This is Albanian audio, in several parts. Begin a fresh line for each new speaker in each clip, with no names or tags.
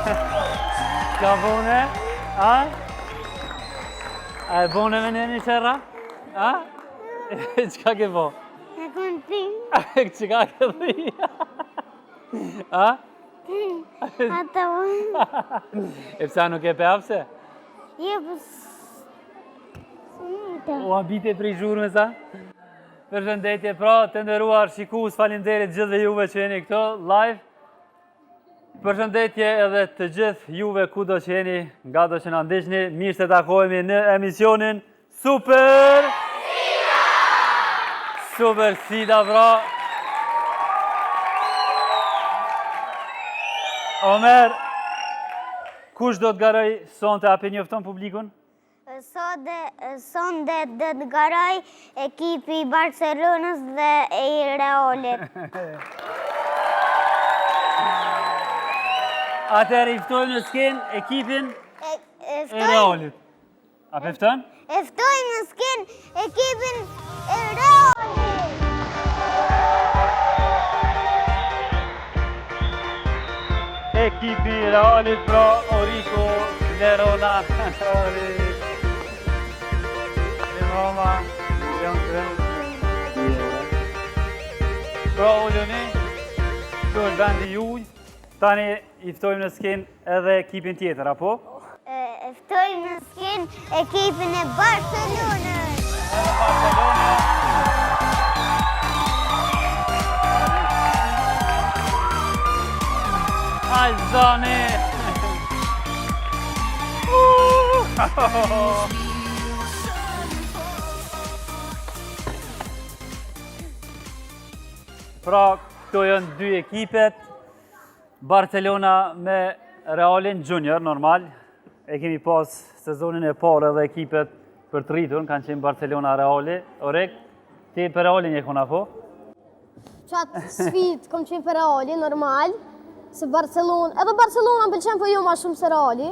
Ka bone? A? A e bone me një një qera? A? Qka ke bo?
E kom thi.
Qka ke thi? A?
Ato.
E pse nuk e pe pse?
Jo, po...
U habite prej zhurmës, a? Përshëndetje pra, të nderuar shikues, faleminderit gjithëve juve që jeni këtu, live. Përshëndetje edhe të gjithë juve kudo që jeni, ngado që na ndiqni, mirë se takohemi në emisionin Super Sfida! Super Sfida, pra. Omer, kush do të garojë sonte, a pe njofton publikun?
Sonte do të garojë ekipi i Barcelonës dhe i Realit.
Atëherë i ftojmë në skenë ekipin e Realit. A pe fton?
E ftojmë në skenë ekipin e Realit.
Ekipi i Realit pra Oriku, Lerona, Ori, Roma, Leon Pra uluni, këtu është vendi juj, tani i ftojmë në skenë edhe ekipin tjetër, apo?
E ftojmë në skenë ekipin e Barcelonës.
Edhe Barcelona. Aj, zani! Pra, këto janë dy ekipet. Barcelona me Realin Junior, normal. E kemi pas sezonin e parë edhe ekipet për të rritur, kanë qenë Barcelona Reali. Orik, ti për Realin je kon apo?
Qatë sfidë, kom qenë për Realin, normal, se Barcelona, edhe Barcelona më pëlqen po jo ma shumë se Reali.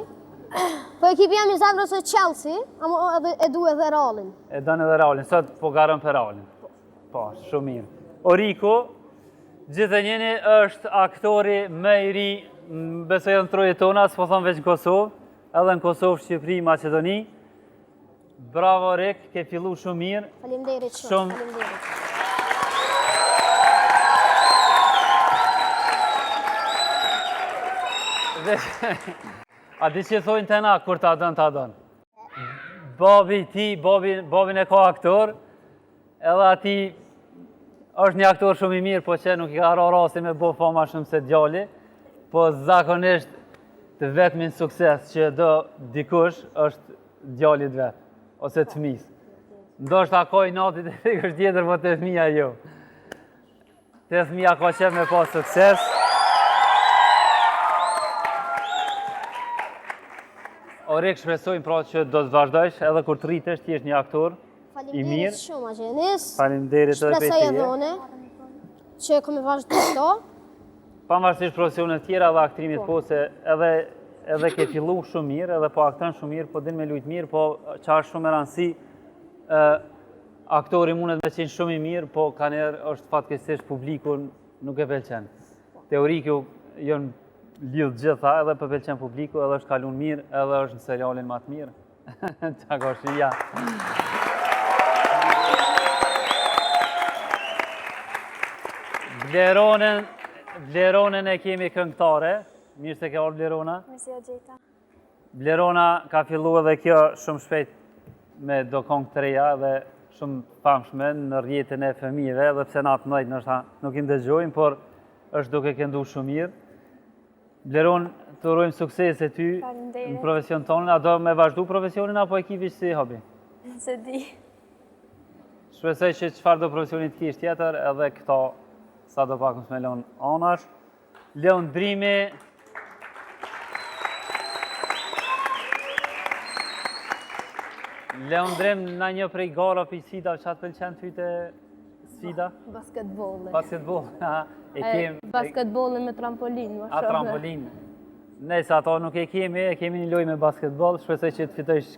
Po ekipi jem i zemrës është Chelsea, ama edhe e du edhe Realin.
E don edhe Realin, sot po garon për Realin. Po, shumë mirë. Oriku, gjithë e njeni është aktori më i ri, besoj edhe në trojet tona, s'po thom veç në Kosovë, edhe në Kosovë, Shqipëri, Maqedoni. Bravo, Orik, ke fillu shumë mirë.
Faleminderit shumë, shumë... faleminderit.
Dhe, a di që thojnë te na, kur ta don, ta don. Babi i tij, babi, babin e ka aktor, Edhe ati është një aktor shumë i mirë, po që nuk i ka ra rasti me bo famë ma shumë se djali, po zakonisht të vetmin sukses që do dikush është djalit vet, ose të fëmisë. Ndoshta ka inati te dikush tjetër, po te fëmija jo. Te fëmija ka qef me pas sukses. Orik, shpresojmë pra që do të vazhdojsh edhe kur të rritesh, të jesh një aktor i mirë.
Faleminderit shumë, Agjenis.
Faleminderit edhe prej
Shpresoj
teje.
edhe une, që kom me vazhdu këto.
Pavarësisht profesioneve tjera dhe aktrimit po, se edhe edhe ke fillu shumë mirë, edhe po akton shumë mirë, po din me lujt mirë, po që është shumë e rëndësi, ë aktori mundet me qenë shumë i mirë, po kanjëherë është fatkeqësisht publiku nuk e pëlqen. Te Oriku janë lidh gjitha, edhe po pëlqen publiku, edhe është kalun mirë, edhe është në serialin ma të mirë. Qa ka shija. Bleronën, Bleronën e kemi këngëtare. Mirë se ke ardhur Blerona.
Mirë se ju gjeta.
Blerona ka fillu edhe kjo shumë shpejt me do kongë të reja dhe shumë famshme në rrjetin e fëmijëve, edhe pse na të mëdhenjtë ndoshta nuk i ndëgjojmë, por është duke këndu shumë mirë. Bleron, të urojmë suksese ty në profesion tonin. A do me vazhdu profesionin apo e ki veç si hobi?
S'e di.
Shpresoj që çfarëdo profesioni të kish tjetër, edhe këto sado pak mos me lon anash. Leondrimi Leondrim, në një prej gara prej sfidave, ça të pëlqen ty te sfida?
Basketbolli.
Basketbolli, ha, e kem...
Basketbolli me trampolinë,
më shumë. A, trampolinë. Nëse ato nuk e kemi, e kemi një lojë me basketboll, shpresoj që të fitojsh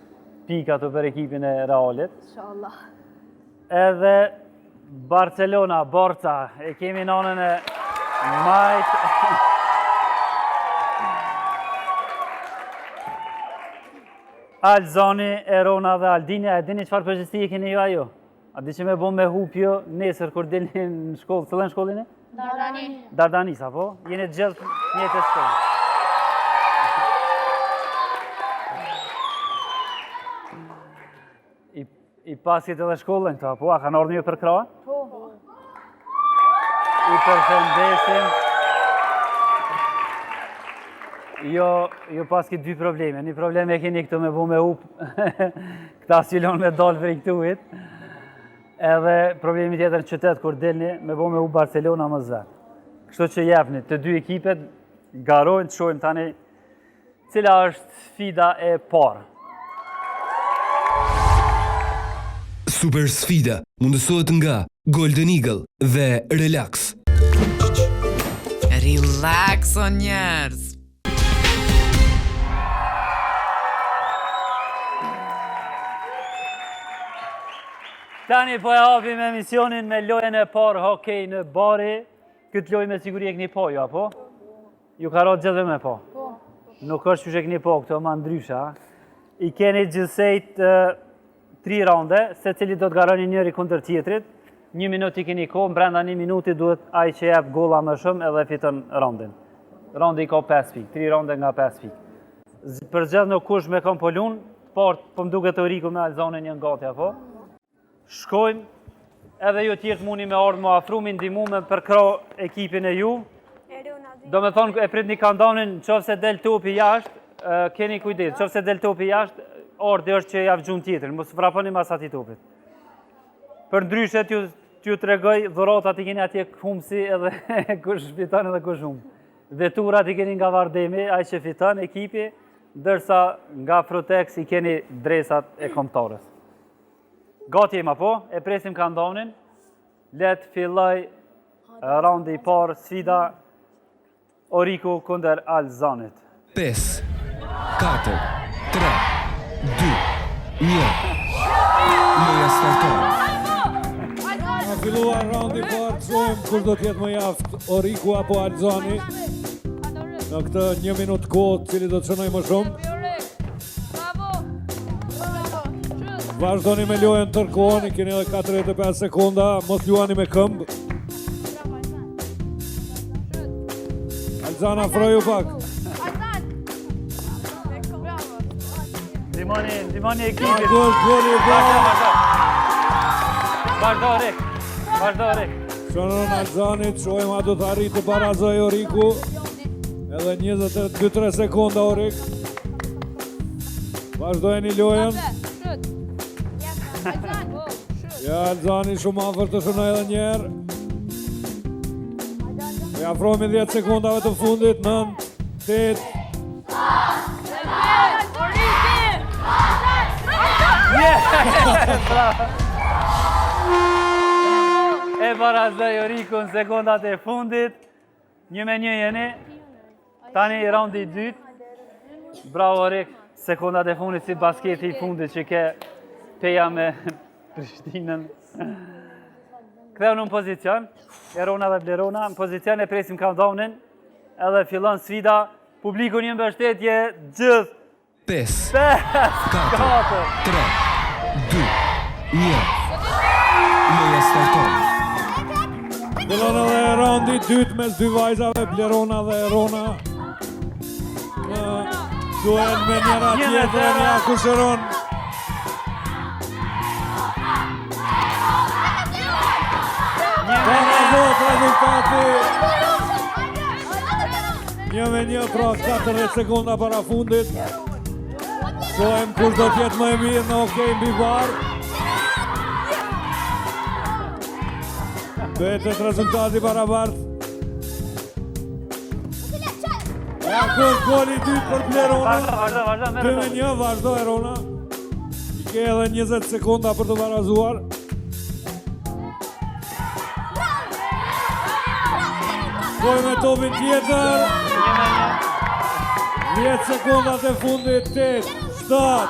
pika ato për ekipin e Realit.
Inshallah.
Edhe Barcelona, Barca, e kemi në anën e majtë. Alzani, Erona dhe Aldini, a e dini çfarë përgjegjësi e keni ju a jo? A di që me bo me hup jo nesër kur dilni në shkollë, cilën shkollë jeni?
Dardani.
Dardanis, apo? Jeni të gjithë njëjtës shkollë. I, i pasit edhe shkollën këto, apo? A kanë ardhë me ju përkrah?
Po.
I përshëndesim. Jo, ju paski dy probleme. Një problem e keni këtu me bo me hup. Këta s'ju lonë me dalë prej këtuhit. Edhe problemi tjetër në qytet kur dilni me bo me hup Barcelona mos vet. Kështu që jepni, të dy ekipet garojnë të shohim tani Cila është sfida e parë?
Super sfida mundësohet nga Golden Eagle dhe Relax.
Relax o njerëz.
Tani po e hapim emisionin me lojën e parë hokej në bari. Këtë lojë me siguri e keni pa ju, apo? Ju ka ra gjithëve me pa?
Po.
Nuk është qysh e keni pa, këto ma ndryshe, a? I keni gjithsejt tri raunde, secili do të garoni njëri kundër tjetrit. Një minut i keni kohë, brenda një minuti duhet ai që jep golla më shumë edhe fiton raundin. Raundi i ka 5 pikë, tri raunde nga 5 pikë. Përzgjidhni kush me kon po lun, të parët po më duket Oriku me Alzanin janë gati, apo? Shkojmë, edhe ju tjerët muni me ardhë me u afru, me ndihmu me përkrah ekipin e ju. Do me thonë, e pritni countdownin, në qoftë se del topi jashtë, keni kujdes, në qoftë se del topi jashtë, ordi është që ja gjun tjetrin, mos vraponi mas atij topit. Përndryshe t'ju, t'ju tregoj dhuratat i keni atje humsi edhe kush fiton edhe kush humb. Veturat i keni nga Vardemi, ai që fiton ekipi, ndërsa nga Frutex i keni dresat e kombëtares. Gati jemi apo? E presim countdownin. Le të filloj raundi i parë, sfida Oriku kundër Alzanit.
5, 4, 3, 2, 1. Loja starton.
Ka filluar raundi i parë, të shohim kush do të jetë më i aftë, Oriku apo Alzani. Në këtë një minutë kohë, cili do të shënojë më shumë. Vazhdoni me lojën tërë kohën, i keni edhe 45 sekonda, mos luani me këmbë. Alzan, afroju pak.
Ndihmoni, ndihmoni ekipin.
Gol, gol, gol.
Vazhdo, Orik. Vazhdo, Orik.
Shënon Alzani, të shohim a do të arrijë të barazojë Oriku. Edhe 22-3 sekonda Orik. Vazhdojeni lojën. Ja, Alzani shumë afër të shënojë edhe njëherë. I afrohemi 10 sekundave të fundit, 9, 8,
E barazoi Oriku në sekondat e fundit. Një me një jeni. Tani raundi i dytë. Bravo Orik, sekondat e fundit si basketi i fundit që ke Peja me Prishtinën. Kthehuni në pozicion, Erona dhe Blerona, në pozicion e presim countdownin, edhe fillon sfida, publiku një mbështetje gjithë
5, 4, 3, 2, 1. Loja starton.
Fillon edhe raundi i dytë mes dy vajzave, Blerona dhe Erona. Në duel me njëra tjetrën, ja kush shënon. Barazohet rezultati. Një me një, pra 40 sekonda para fundit. Shohim kush do t'jetë më e mirë në hokej mbi bar. Mbetet rezultati i barabartë. Ja ku është goli i dytë për Blerona.
Vazhdo, vazhdo, vazhdo, merre
2 me 1, vazhdo Erona. I ke edhe 20 sekonda për të barazuar. Shkoj me topin tjetër. 10 sekondat e fundit, 8, 7.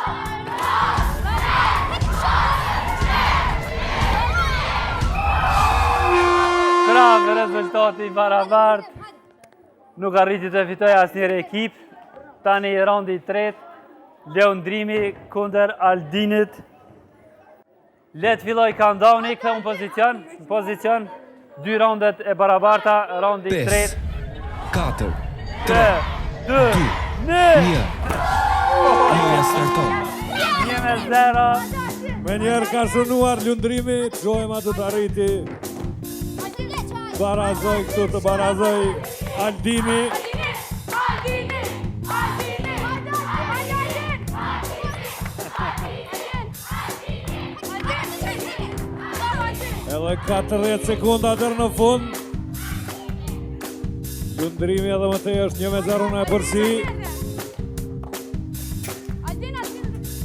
Prapë rezultati i barabartë. Nuk arriti të fitojë asnjëri ekip. Tani raundi i tretë. Lundrimi kundër Aldinit. Le të filloj countdowni, kthehu në pozicion, në pozicion, dy raundet e barabarta, raundi i tretë.
4,
3, 2, 1.
1. Loja starton.
1 me 0.
Menjëherë ka shënuar Lundrimi, shohim a do të arrijë t'i barazoj këtu të barazoj Aldini. Edhe 40 sekonda deri në fund. Lundrimi edhe më tej është 1 me 0 në epërsi.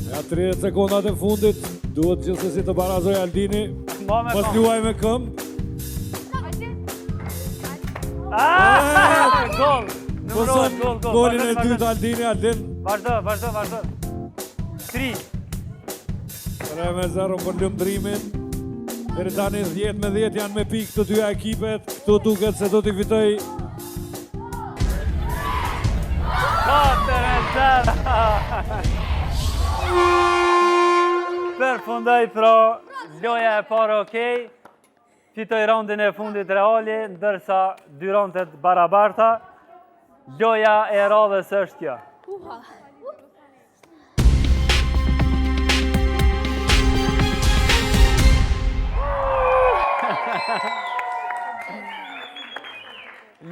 Ja 30 sekondat e fundit, duhet gjithsesi të barazoj Aldini. Mos luaj me këmbë.
Ah, gol! Numërohet gol, gol.
Golin e dytë Aldini, Aldin.
Vazhdo, vazhdo, vazhdo. 3.
3 me 0 për Lundrimin. Deri tani 10 me 10 janë me pikë të dyja ekipet. Këtu duket se do t'i fitoj
4 me 0. Përfundoi pra loja e parë okej. Fitoi raundin e fundit Reali, ndërsa dy raundet barabarta. Loja e radhës është kjo.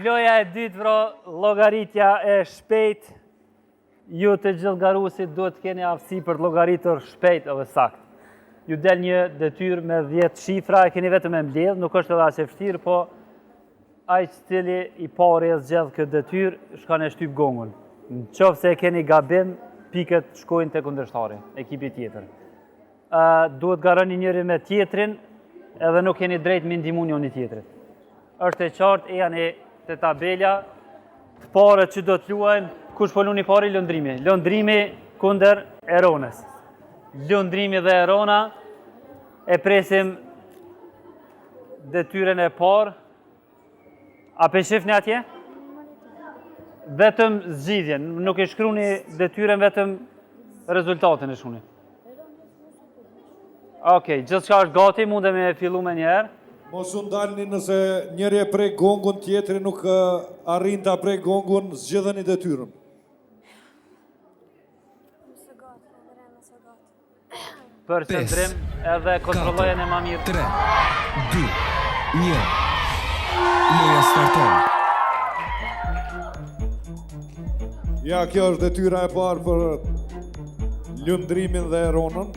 Loja e dytë pra, llogaritja e shpejt. Ju të gjithë garuesit duhet të keni aftësi për të llogaritur shpejt edhe sakt. Ju del një detyrë me 10 shifra, e keni vetëm me mbledh, nuk është edhe aq e vështirë, po ai i cili i pari e zgjedh këtë detyrë, shkon e shtyp gongun. Në qoftë se e keni gabim, pikët shkojnë te kundërshtari, ekipi tjetër. Duhet garoni njëri me tjetrin, edhe nuk keni drejt me ndihmu njëri tjetrit. Është e qartë, e janë te tabela, të parët që do të luajnë, kush po lun i pari Lundrimi. Lundrimi kundër Eronës. Lundrimi dhe Erona e presim detyrën e parë. A pe shifni atje? Vetëm zgjidhjen, nuk e shkruni detyrën, vetëm rezultatin e shkruni. Okej, gjithçka është gati, mundemi me fillu menjëherë.
Mos u ndalni nëse njëri e prek gongun, tjetri nuk arrin ta prek gongun, zgjidheni detyrën.
Përqendrim edhe kontrollojeni ma mirë.
3, 2, 1. Loja starton.
Ja, kjo është detyra e parë për Lundrimin dhe Eronën.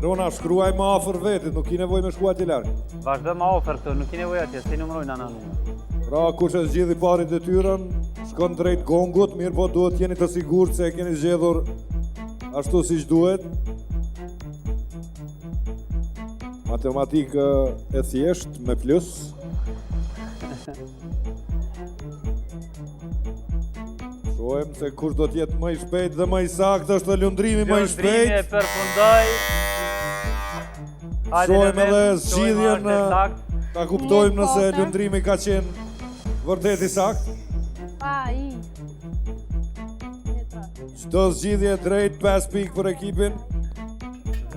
Erona, shkruaj më afër vetit, nuk ki nevojë me shku atje larg.
Vazhdo më afër këtu, nuk ki nevojë atje, s'i numërojnë ana numër.
Pra, kush e zgjidh i pari detyrën, shkon drejt gongut, mirëpo duhet jeni të sigurt se e keni zgjedhur ashtu siç duhet. Matematikë e thjeshtë me plus. Shohim se kush do të jetë më i shpejtë dhe më i saktë është Lundrimi më i shpejtë.
Lundrimi e përfundoi.
Shohim edhe zgjidhjen ta kuptojmë nëse Lundrimi ka qenë vërtet i saktë.
Pa, i.
Çdo zgjidhje drejt 5 pikë për ekipin.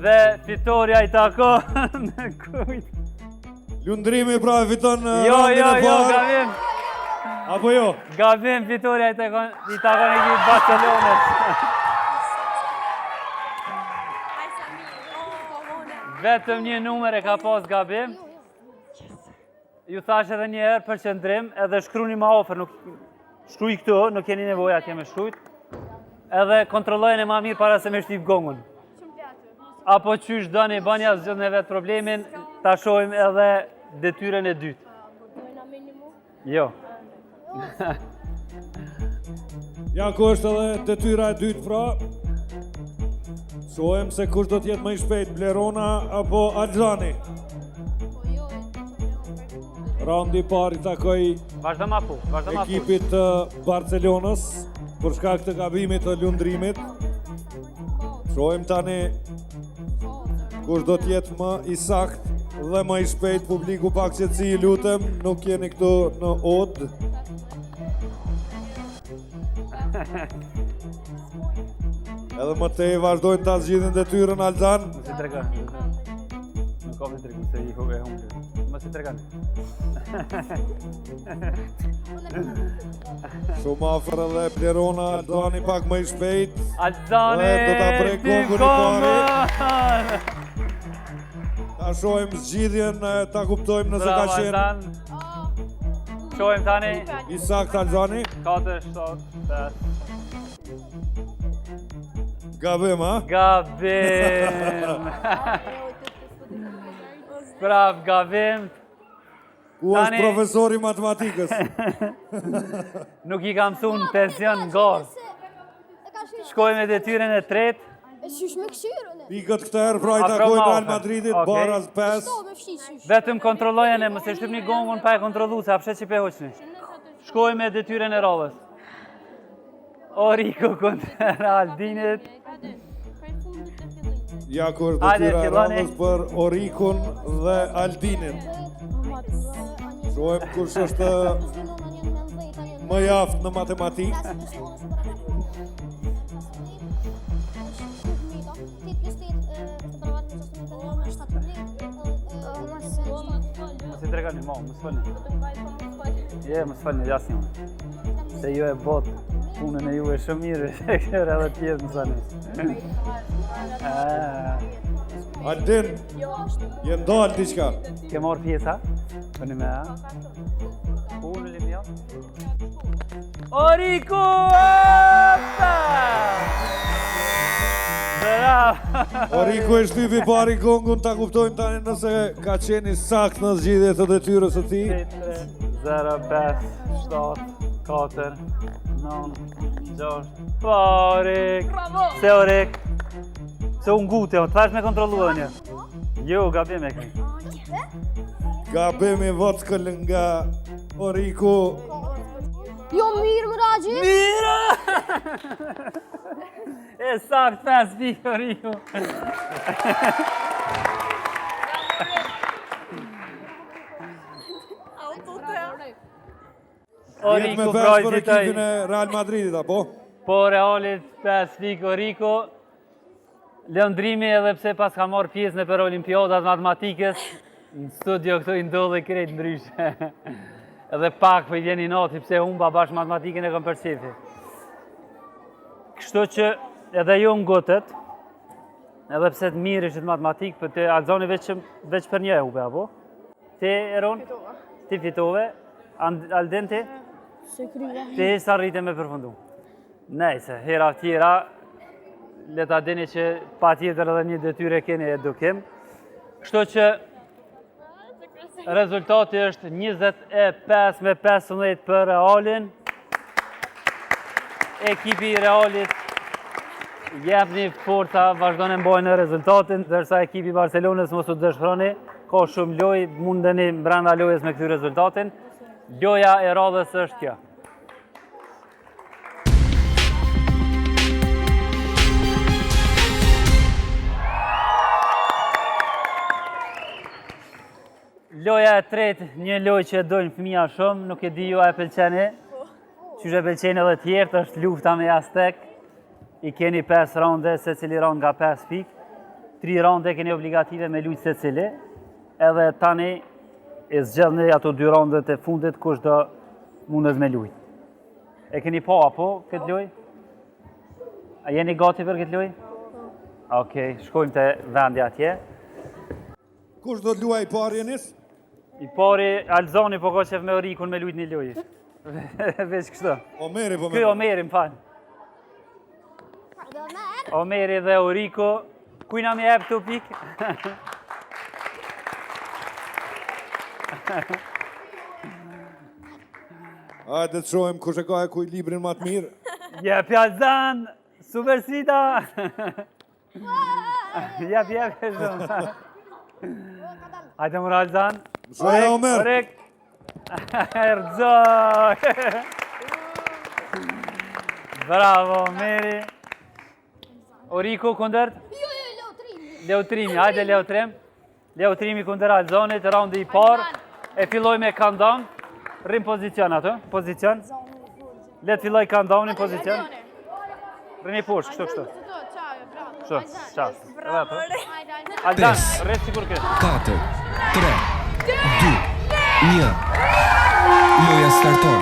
Dhe fitorja i takon kujt?
Lundrimi pra e fiton
jo,
raundin
jo,
e
jo,
parë.
gabim.
Apo jo?
Gabim fitorja i takon i takon ekipit Barcelonës. Vetëm një numër e ka pas gabim. Ju thash edhe një herë përqendrim, edhe shkruni ma afër, nuk shkruj këtu, nuk keni nevojë atje me shkrujt. Edhe kontrollojeni ma mirë para se me shtyp gongun. Apo qysh doni, banja zgjidhne vetë problemin, ta shohim edhe detyrën e dytë. Jo.
Ja ku është edhe detyra e dytë pra. Shohim se kush do të jetë më i shpejt, Blerona apo Alzani. Raundi i parë i takoi
Vazhdo ma po, vazhdo ma po.
ekipit të Barcelonës për shkak të gabimit të Lundrimit. Shohim tani kush do të jetë më i saktë dhe më i shpejt publiku pak qetësi ju lutem, nuk jeni këtu në odë. Edhe më tej vazhdojnë ta zgjidhin detyrën Alzan.
Mos i tregon. Nuk ka me tregu se i huve humbi. Mos i tregon.
Shumë afër edhe Blerona, Alzani pak më i shpejt.
Alzani!
Dhe do ta prek gongun i pari. Ta shohim zgjidhjen, ta kuptojmë nëse ka qenë.
Shohim tani.
I saktë Alzani.
4, 7, 5.
Gabim, ha?
Gabim. Prap gabim.
Ku është profesori i matematikës?
Nuk i kam mësu në pension në garë. Shkojmë me detyrën e tretë.
E qysh me kqyrë, ne?
Pikët këtë herë pra i takojnë Real Madridit, baraz 5.
Vetëm kontrollojene, mos e shtypni gongun pa e kontrollu, se apshe që pe hoqni. Shkojmë me detyrën e radhës. Oriku kundër Aldinit.
Ja ku është detyra e radhës për Orikun dhe Aldinin. Shohim kush është më i aftë në matematikë.
Mos i tregoni, mo, mos folni. Je, mos folni, jasni unë. Se ju e bot punën e juve shumë mirë, e kërë edhe tjetë më sani.
Aldin, je ndalë diçka.
Ke marrë pjesa? Për një me, a? Unë në jo? Oriku! Opa! Bravo!
Oriku e shtypi i pari gongun, ta kuptojmë tani nëse ka qenë i saktë në zgjidhje të detyrës së tij.
3, 0, 5, 7, 4, 9, 6, po Orik! Se Orik? Se u ngute, o të thash me kontrollu edhe një. Jo, gabim e kemi.
Gabim i vockël nga Oriku.
Jo mirë më ragji.
Mirë! E sakt 5 pikë Oriku.
Oriku me 5 për ekipin e Real Madridit, apo?
Po Realit 5 pikë Oriku. Leondrimi edhe pse paska marrë pjesë nëpër olimpiadat e matematikës, në studio këtu i ndodhi krejt ndryshe. Edhe pak po i vjen inati pse humba bash matematikën e kam për qefi. Kështu që edhe ju ngutët, edhe pse të mirë ishit matematikë, për po të Alzani veç, veç për një e hupe, apo? Ti, Eron? Ti fitove? Aldin ti? Ti s'arrite me përfundu. Nejse, hera tjera, le ta dini që patjetër edhe një detyrë e keni edukim. Kështu që rezultati është 25 me 15 për Realin. Ekipi i Realit jepni forca, vazhdoni mbajeni rezultatin, ndërsa ekipi i Barcelonës mos u dëshpëroni, ka shumë lojë, mundeni brenda lojës me kthy rezultatin. Loja e radhës është kjo. Loja e tretë, një lojë që e dojnë fëmija shumë, nuk e di ju a e pëlqeni. Qysh e pëlqeni edhe tjertë, është lufta me jastek. I keni 5 raunde, secili raund nga 5 pikë. 3 raunde keni obligative me lujtë secili. Edhe tani e zgjedhni ato 2 raundet e fundit kush do mundet me lujtë. E keni pa apo këtë lojë? A jeni gati për këtë lojë? Po. Okej, shkojmë te vendi atje.
Kush do të luaj i pari e nis?
I pari Alzani po ka qef me Orikun me lujt një lojë. Veç kështu.
Omeri po me.
Ky Omeri, më fal. Omeri dhe Oriku, kujna me jep këtu pikë?
Hajde të shohim kush e ka ekuilibrin më të mirë.
Jep Alzan, super sfida. Jep, jep, shumë. Hajde more Alzan.
Mësoje Omer.
Orik. Erzoj. Bravo, Omeri. Oriku kundër?
Jo, jo, Leotrimi.
Leotrimi, hajde Leotrim. Leotrimi kundër Alzanit, raundi i parë. E filloj me countdown. Rrim pozicion atë, pozicion. Le të filloj countdown në pozicion. Rrini poshtë, kështu, kështu. Kështu, qa. Edhe ato. Aldan, rri sikur këtë.
4, 3, 2, 1. Loja starton.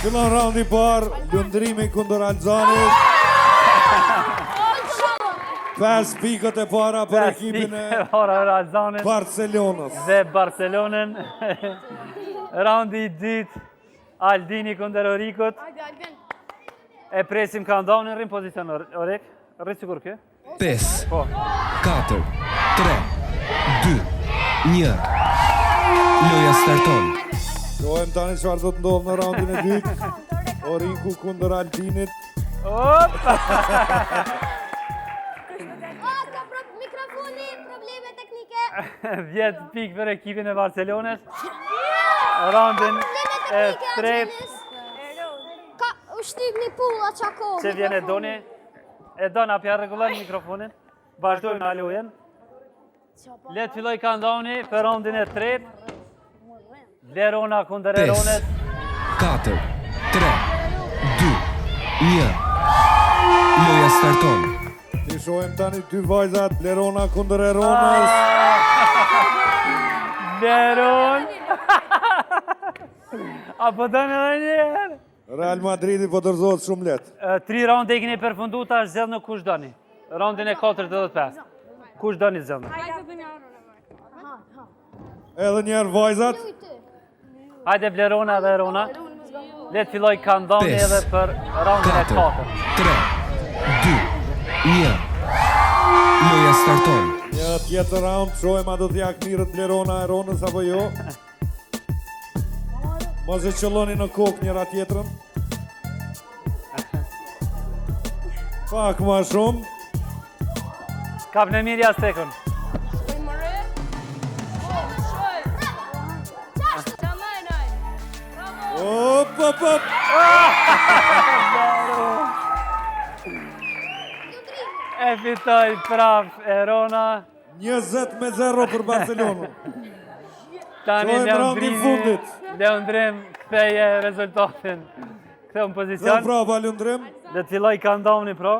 Fillon raundi i parë, Lundrimi kundër Alzanit. 5 pikët e para për ekipin e
para për Alzanin.
Barcelonës.
Dhe Barcelonën. Raundi i dytë, Aldini kundër Orikut. E presim countdown-in, rri n'pozicion Orik. Rri sikur kë.
5,
Po.
4, 3, 2, 1. Loja starton.
Shohim tani çfarë do të ndodhë në raundin e dytë. Oriku kundër Aldinit.
Opa!
O, ka pro mikrofoni, probleme teknike.
10 pikë për ekipin e Barcelonës. Raundin
Probleme
e
teknike,
tretë
Angelis. Ka u shtyp një pulla qa kohë.
që vjen e doni. E don, a pja rregullon mikrofonin. Vazhdojmë në lojën. Le të filloj countdowni për raundin e tretë. Lerona kundër
5,
Eronës.
4, 3, 2, 1. Loja starton.
Ti shohim tani dy vajzat, Blerona kundër Eronës.
Leron! A po dënë edhe njëherë?
Real Madridi po dorëzohet shumë lehtë.
Tri raunde i keni përfundu, tash zgjedhni kush doni. Raundin e 4 dhe 5. Kush doni zgjedhni?
Edhe një herë vajzat.
Hajde Blerona dhe Erona. Le të filloj countdowni
Pesë,
edhe për raundin e
4,
4.
3, 2, 1. Loja starton.
Një tjetër round, shohim a do t'ia hakmirret Blerona Eronës apo jo. Mos e qëlloni në kokë njëra tjetrën. Pak ma shumë.
Kap në mirë jastekun.
Op, op, op.
E fitoj prap Erona.
20 me 0 për Barcelonën.
Tani
Shohim raundin
Leondrimi,
fundit.
Leondrim ktheje rezultatin. Ktheu në
Dhe
pozicion.
prapa Lundrim.
Le të filloj countdowni pra.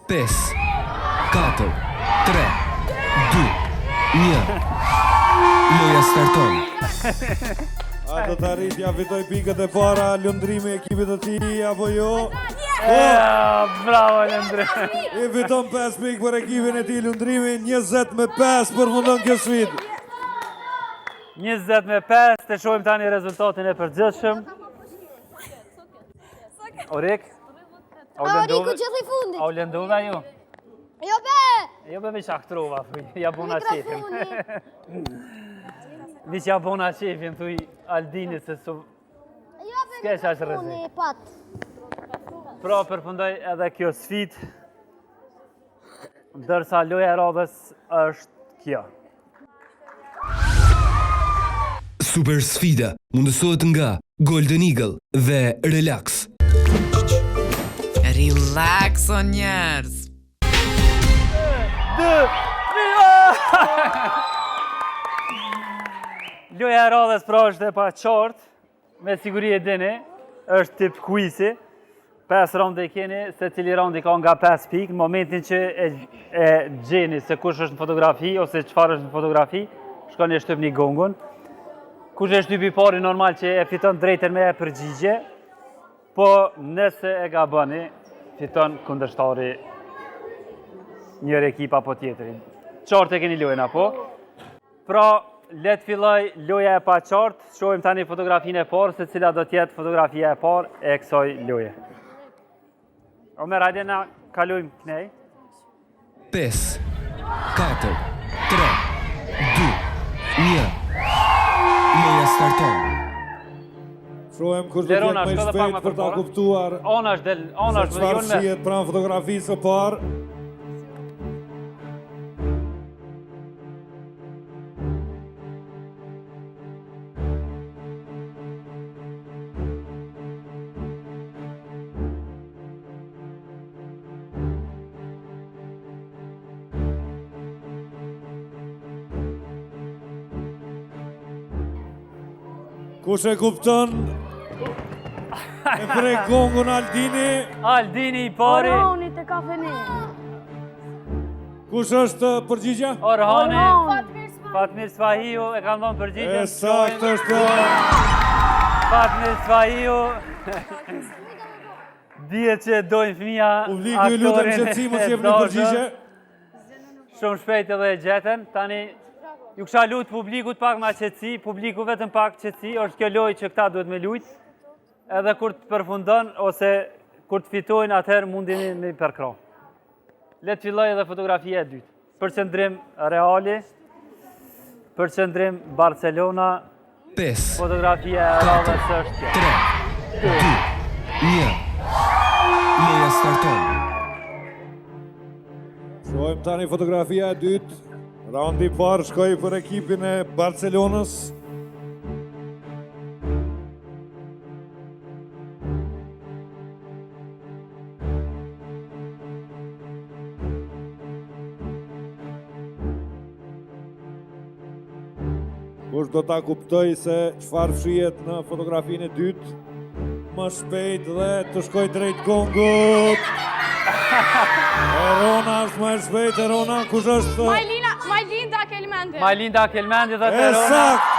5, 4, 3, 2, 1. Loja starton.
A do të arrit ja fitoj pikët e para Lundrimi ekipit të tij apo jo?
E, bravo Leondrim.
I fiton 5 pikë për ekipin e tij Lundrimi, 20 me 5 përfundon kjo sfidë.
20 me 5, të shohim tani rezultatin e përgjithshëm. Orik? A u
A Oriku
lëndove?
gjithë i fundit.
A u lëndove ju?
Jo be!
Jo be veç aktrova, thuj, ja bona qefin.
Mikrofoni.
Veç ja bona qefin, thuj Aldinit se su...
Jo be
S'ke qaq
mikrofoni,
rrezik.
pat.
Pra përfundoj edhe kjo sfidë, ndërsa loja e radhës është kjo.
Super sfida mundësohet nga Golden Eagle dhe Relax.
Relax o njerëz.
Dy, një, Loja e radhës pra është e paqartë, me siguri e dini, është tip quizi. 5 raunde i keni, secili round i ka nga 5 pikë, në momentin që e, e gjeni se kush është në fotografi ose çfarë është në fotografi, shkoni e shtypni gongun. Kush e shtypi i pari normal që e fiton drejtën me e përgjigje, po nëse e gaboni, fiton kundërshtari njëri ekip apo tjetri. Qartë e keni lojën apo? Pra, le të filloj loja e paqartë, shohim tani fotografinë e parë, se cila do të jetë fotografia e parë e kësaj loje. Omer, hajde na kalojmë knej.
5, 4, 3, 2, 1. Loja starton.
Shohim kush do të jetë
Lerona,
më i
shko edhe pak
shpejt
më
për ta
përpara.
kuptuar
Ona është del, ona
se
është
çfarë
jo në mes.
shihet pranë fotografisë së parë. Kush e kupton? E prek gongun Aldini.
Aldini i pari.
Orhoni te kafene.
Kush është përgjigja?
Orhoni. Fatmir Spahiu e kanë dhënë përgjigjen.
E saktë është.
Fatmir Spahiu. Dihet që e dojnë fëmija
Publiku ju lutem qetësi mos jepni përgjigje.
Shumë shpejt edhe e gjetën. Tani, ju kisha lutë publikut pak ma qetësi, publiku vetëm pak qetësi, është kjo lojë që këta duhet me lujtë. Edhe kur të përfundon, ose kur të fitojnë, atëherë mundini me i përkrah. Le të fillojë edhe fotografia e dytë. Përqendrim Reali, përqendrim Barcelona,
5,
fotografia e radhës është kjo.
3, 2, 1. Loja starton.
Shohim tani fotografia e dytë. Raundi i parë shkoi për ekipin e Barcelonës. Kush do ta kuptojë se çfarë fshihet në fotografinë e dytë, më shpejt dhe të shkojë drejt gongut. Erona është më e shpejt, Erona, kush është?
Majlina, Majlinda Kelmendi.
Majlinda Kelmendi dhe
E
Erona.
saktë!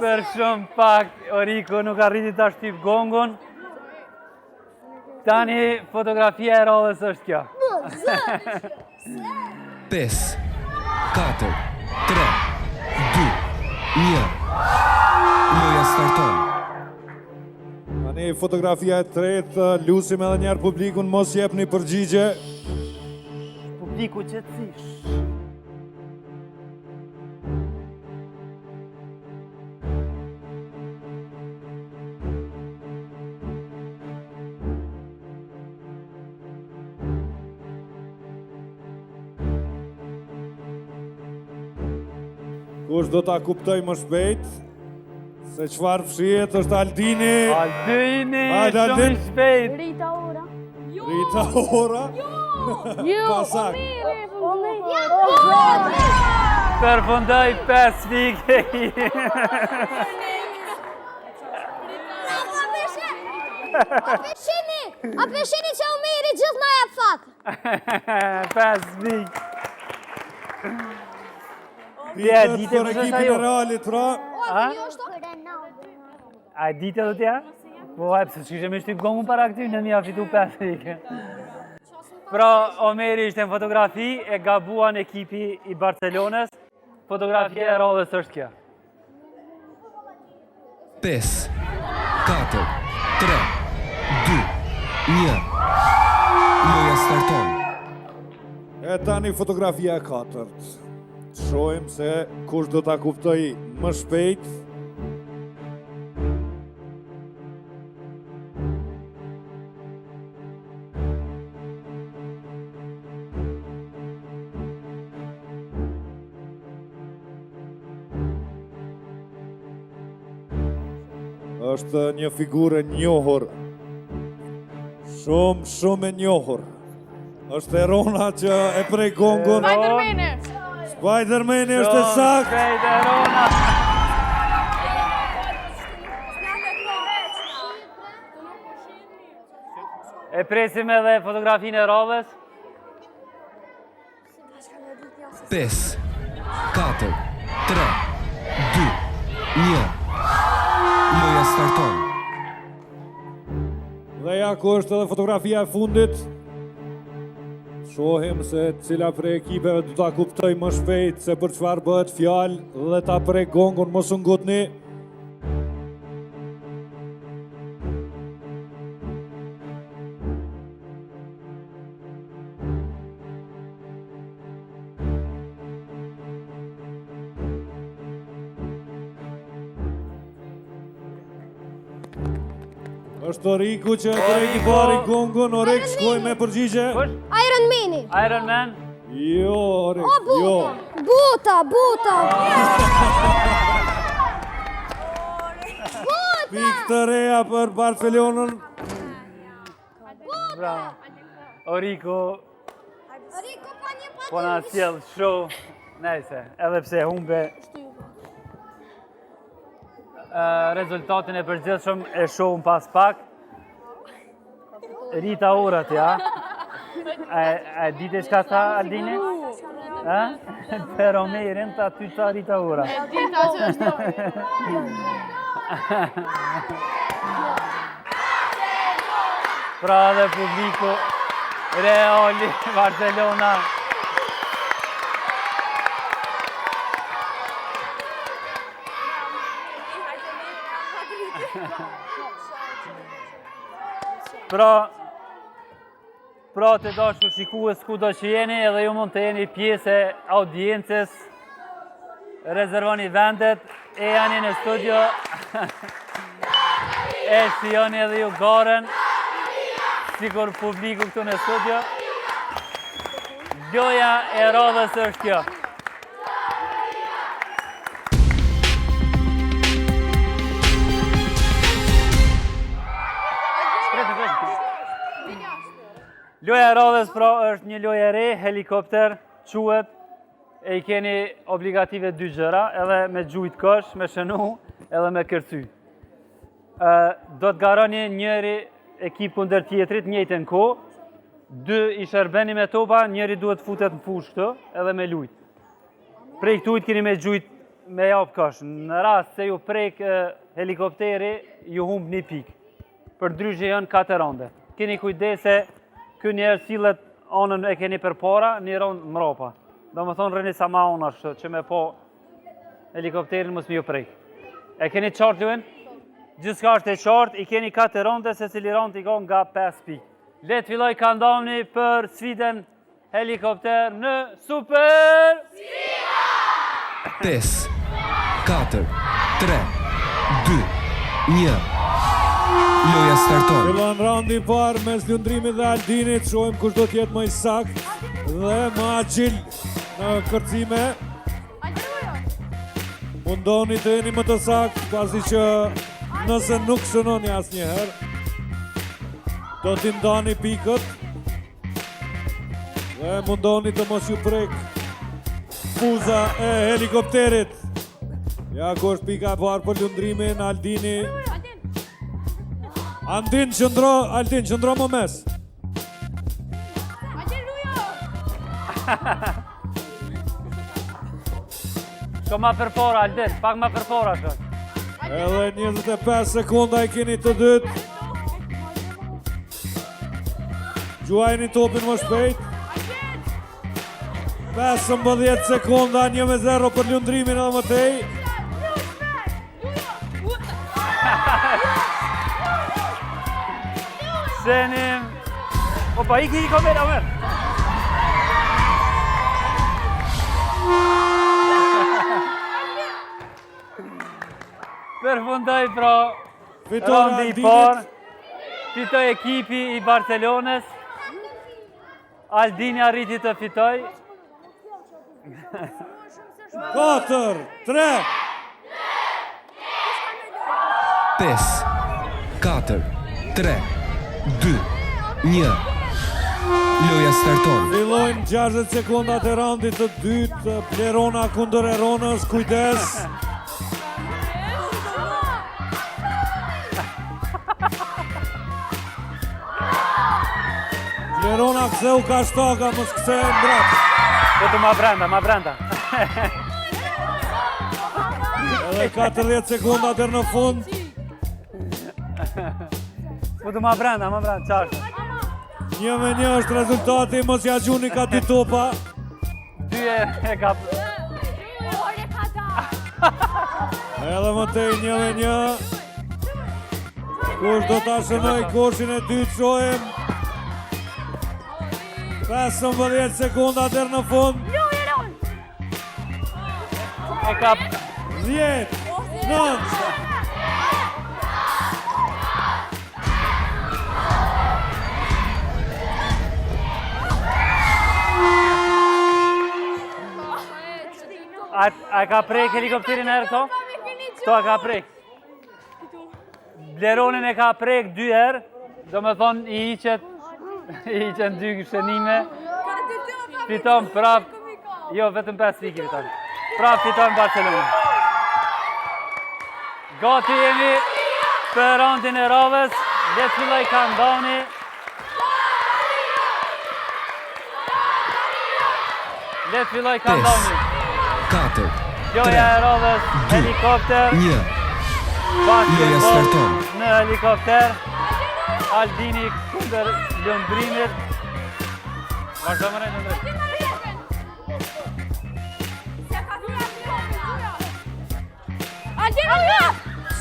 Për shumë pak, Oriku nuk arriti ta shtyp gongun. Tani fotografia e radhës është kjo.
5, 4, 3, 2, 1. Loja starton.
Tani fotografia e tretë, lusim edhe njëherë publikun, mos jepni përgjigje.
Publiku qetësi.
Kush do ta kuptojë më shpejt se çfarë fshihet është Aldini.
Aldini,
Hajde,
shumë
Aldin.
i shpejt.
Rita Ora.
Rita Ora.
Jo,
Pasak.
Omeri,
Omeri.
Përfundoi 5 pikë.
A pe shini, a pe shini që Omeri gjithë na jep fat.
5 pikë.
Pikët
dite
për
kush është
ekipin
ajo?
e Realit, pra.
A? A e dite dhe tja? Po, e pse s'kishe me shtyp gongun para këty, në mja fitu 5 pikë. Pra, Omeri ishte në fotografi, e gabuan ekipi i Barcelonës. Fotografia e radhës është kjo.
5, 4, 3, 2, 1. Loja starton.
E tani fotografia e katërt. Shohim se kush do ta kuptojë më shpejt. Është një figurë e njohur. Shumë, shumë e njohur. Është Erona që e prek gongun.
Spider-Man.
Spider-Man është e saktë.
Shpejt Erona. E presim edhe fotografinë e radhës.
5, 4, 3, 2, 1. Loja starton.
Dhe ja ku është edhe fotografia e fundit. Shohim se cila prej ekipeve do ta kuptojë më shpejt se për çfarë bëhet fjalë dhe ta prek gongun, mos u ngutni. Është Oriku që e prek i pari gongun, Orik shkoj me përgjigje.
Kush?
Iron Mani.
Iron Man.
Jo, Orik,
O, buta.
jo.
Buta, buta.
Pikë të reja për Barcelonën.
Bravo. Oriku
Oriku pa një pa
po na sjell show. Nejse, edhe pse humbe. Rezultatin e përgjithshëm e shohim pas pak. Rita Ora ti, a? A, a dite çka tha Aldini? A? Për Omerin, ta ty tha Rita Ora.
E dita që është
Pra dhe publiku Reali, Barcelona. Pra, pra të dashur shikues kudo që jeni edhe ju mund të jeni pjesë e audiencës, rezervoni vendet, ejani në studio, e shijoni edhe ju garën, sikur publiku këtu në studio. Loja e radhës është kjo. Loja e radhës pra është një lojë e re, helikopter, quhet, e i keni obligative dy gjëra, edhe me gjujt kosh, me shënu, edhe me kërcy. Do të garoni njëri ekip kundër tjetrit, njëjtën kohë, dy i shërbeni me topa, njëri duhet futet në fushë këtu, edhe me lujt. Prej këtu keni me gjujt me jap kosh. Në rast se ju prek helikopteri, ju humb një pikë. Përndryshe janë 4 ronde. Keni kujdes se ky njëherë sillet anën e keni përpara, një rond mrapa. Domethonë rrini sa ma anash që me po helikopterin mos me ju prek. E keni qartë lojën? Gjithçka është e qartë, i keni 4 ronde, secili rond i ka nga 5 pikë. Le të fillojë kandamni për sfidën Helikopter në Super
Sfida! 5 4 3 2 1 Loja starton.
Fillon raundi i parë mes Lundrimit dhe Aldinit, shohim kush do të jetë më i saktë dhe më agjil në kërcime. Mundoni të jeni më të saktë, pasi që nëse nuk shënoni asnjëherë, do t'i ndani pikët. Dhe mundoni të mos ju prek fuza e helikopterit. Ja ku është pika e parë për Lundrimin, Aldini. Andin qëndro, Aldin qëndro më mes.
Aldin Rujo!
Shko ma përpara, Aldin, pak ma përpara, shko.
Edhe 25 sekonda i keni të dytë. Gjuajeni topin më shpejt. 15 sekonda, 1 me 0 për Lundrimin edhe më tej.
Senim. Opa, iki, iki, Omer, Omer. Përfundoi pra Raundi i parë, fitoi ekipi i Barcelonës, Aldini arriti të fitojë.
4, 3,
5, 4, 3, 2, 1. Loja starton.
Fillojnë 60 sekondat e raundit të dytë, Blerona kundër Eronës, kujdes. Blerona ktheu ka shtaga, mos kthe mbrapsht.
Po të ma brenda, ma brenda.
Edhe 40 sekonda deri në fund.
Po të ma brenda, ma brenda, qartë.
Një me një është rezultati, mos ja gjuni ka dy topa.
Dy e e ka...
Edhe më tej një me një. Kush do ta shënojë koshin e dytë shohim. 15 sekonda deri në fund.
E ka...
10, 9,
A, a ka prek helikopterin herë këto? Këto a ka prek? Bleronin e ka prek dy herë, domethonë i hiqet, i hiqen dy shënime. Fiton prap, jo vetëm 5 pikë fiton. Prap fiton Barcelona. Gati jemi për raundin e radhës. Le të filloj countdowni. Le të filloj countdowni.
4,
Loja e radhës, helikopter.
1. Loja starton.
Në helikopter. Aldini kundër Lundrimit. Vazhdo më Lundrim.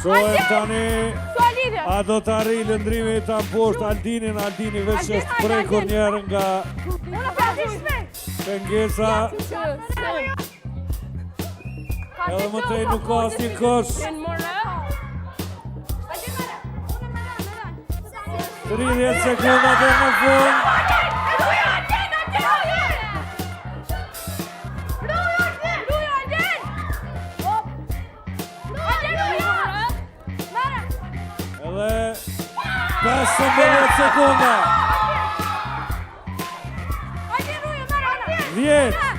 Shohim tani A do të arrijë Lundrimi ta mposhtë Aldinin Aldini veç është prekur njëherë nga Pengesa Edhe më tej nuk ka asnjë kosh 30 sekonda deri në fund. Edhe 15 sekonda. 10